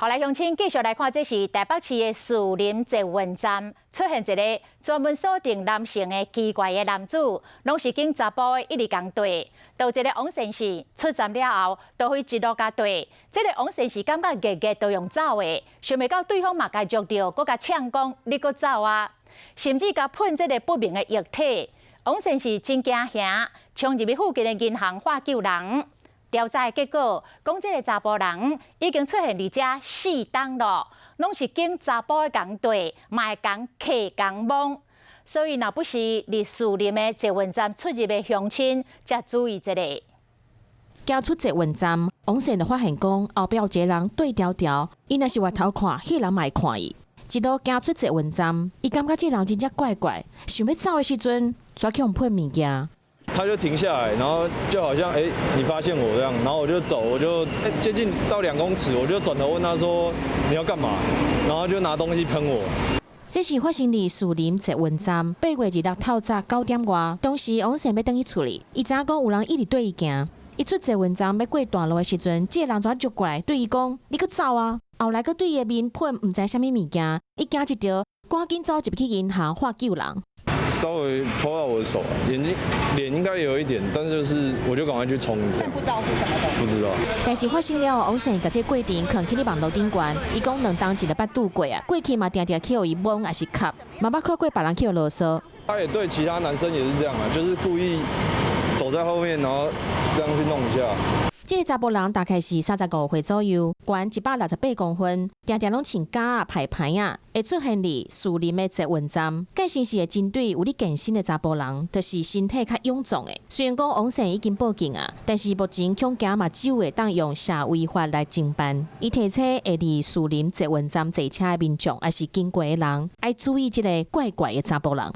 好來，鄉親繼續來看，這是台北市的士林捷運站出現一个專門鎖定男性的奇怪的男子，攏是揀查埔的一直共綴。到一个王先生出站了後，就會一路共綴。這个王先生感覺熱熱都用走的，想袂到對方嘛共捉著，閣共嗆講你閣走啊！甚至共噴這个不明的液體。王先生真驚嚇，衝入去附近的銀行喊救人。調查的結果，講這个查埔人已經出現佇遮4冬囉，攏是揀查埔的共綴，嘛會共客共摸。所以，若不是佇士林的捷運站出入的鄉親，才注意這个。行出捷運站，王先就發現講後壁有一个人綴牢牢，伊若是回頭看，彼人嘛會看伊。一路行出捷運站，伊感覺這人真正怪怪，想欲走的時陣，煞去予噴物件。他就停下來，然後就好像哎，你發現我這樣，然後我就走，我就接近到2公尺，我就轉頭問他說你要幹嘛？然後就拿東西噴我。這是發生佇士林捷運站8月26透早9點外，當時王先欲轉去厝裡，伊知影講有人一直綴伊行。伊出捷運站欲過大路的時陣，這个人就捉過來對伊講：你閣走啊！後來閣對伊的面噴毋知啥物物件，伊驚一著，趕緊走入去銀行喊救人。稍微潑到我的手，眼睛、臉應該有一點，但是就是我就趕快去沖。但不知道是什麼東西。不知道。代誌發生了後，王先共這過程囥起咧網路頂懸，伊講2冬前就捌拄過啊，過去嘛定定去予伊摸抑是磕，嘛捌看過別人去予囉嗦。他也對其他男生也是這樣啊，就是故意走在後面，然後這樣去弄一下。這个查埔人大概是35歲左右，懸168公分，定定攏穿夾仔排排仔，會出現佇士林的捷運站。該先是會針對有咧健身的查埔人，就是身體較臃腫的。雖然講王先已經報警啊，但是目前恐驚嘛只有會當用社維法來偵辦。伊提醒會佇士林捷運站坐車的民眾，抑是經過的人，愛注意這个怪怪的查埔人。